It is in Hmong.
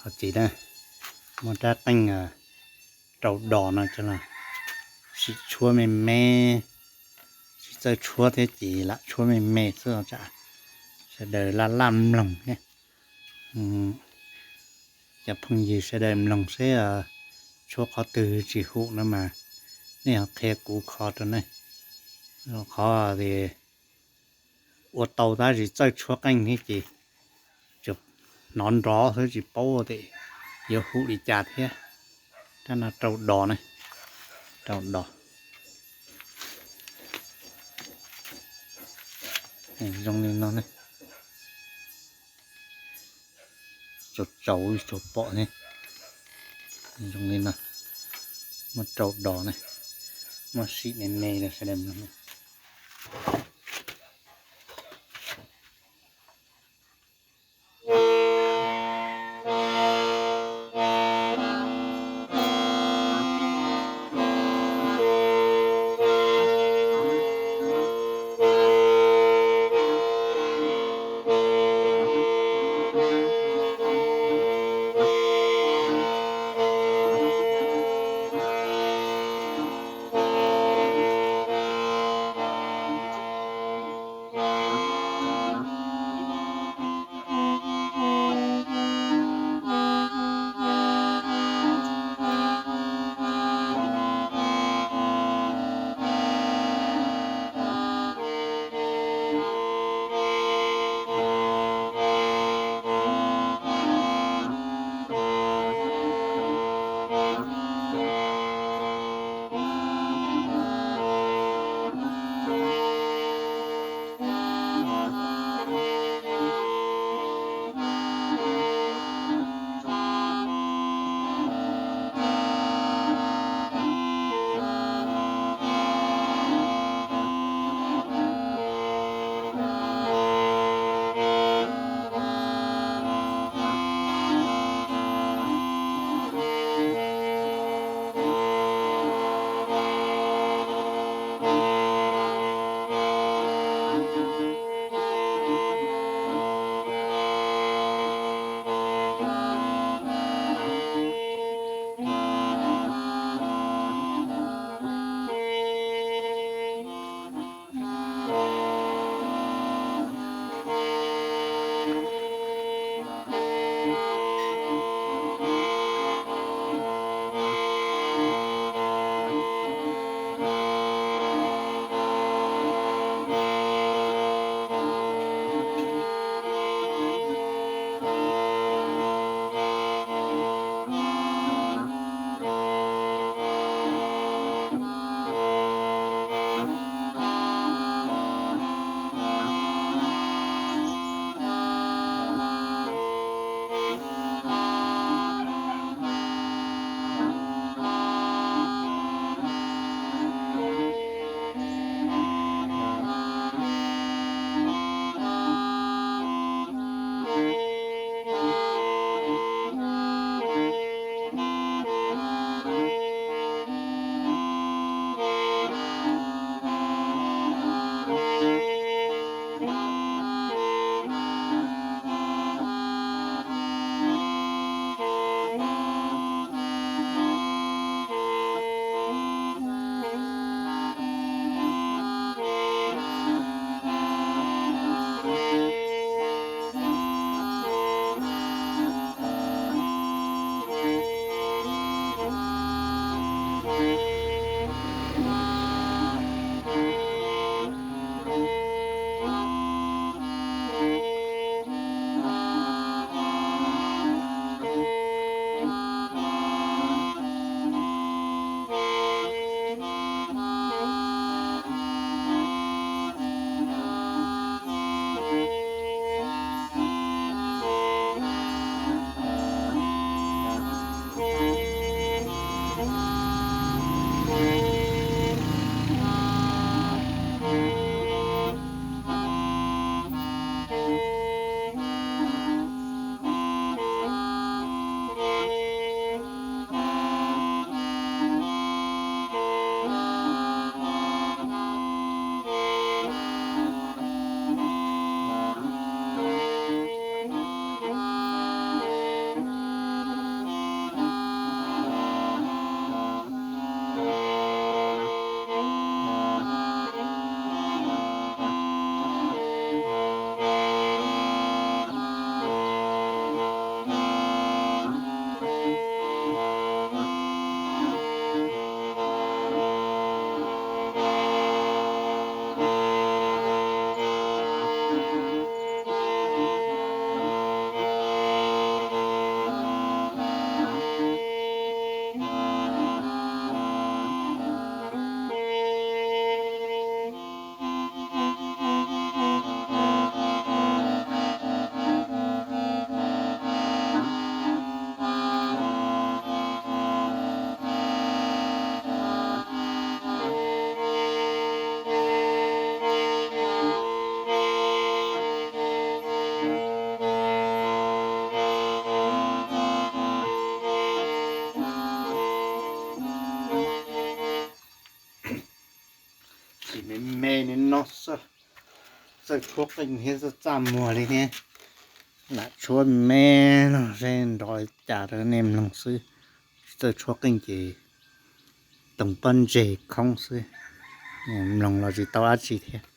Qhov txiv na, muaj rab qeej rau dos no coj los sim tshuab me me, tsis txawj tshuab thiab ces lam tshuab me me xwb tsam sawv daws laj laj mloog thiab. Cov phooj ywg sawv daws mloog seb tshuab qhov twg tsis hum no mas nej ho qhia kuv kho rau nej. Qhov tias ua tau tab sis txawj tshuab qeej thiab ces tsuas hnov nrov xwb tsis paub tias yuav hum li cas thiab. Rab no rau dos ne, rau dos zoo li no ne, tsaus tsaus tsuas pom ne, zoo li no, muaj rau dos ne, muaj sim me me rau sawv daws mloog. Me no xwb, txawj tshuab qeej thiab txaj txaj muag li thiab. Lam tshuab me no seb nrov cas rau nej mloog xwb. Txawj tshuab qeej ces toog pob ntseg khoob xwb, mloog los tsis tau dab tsi thiab.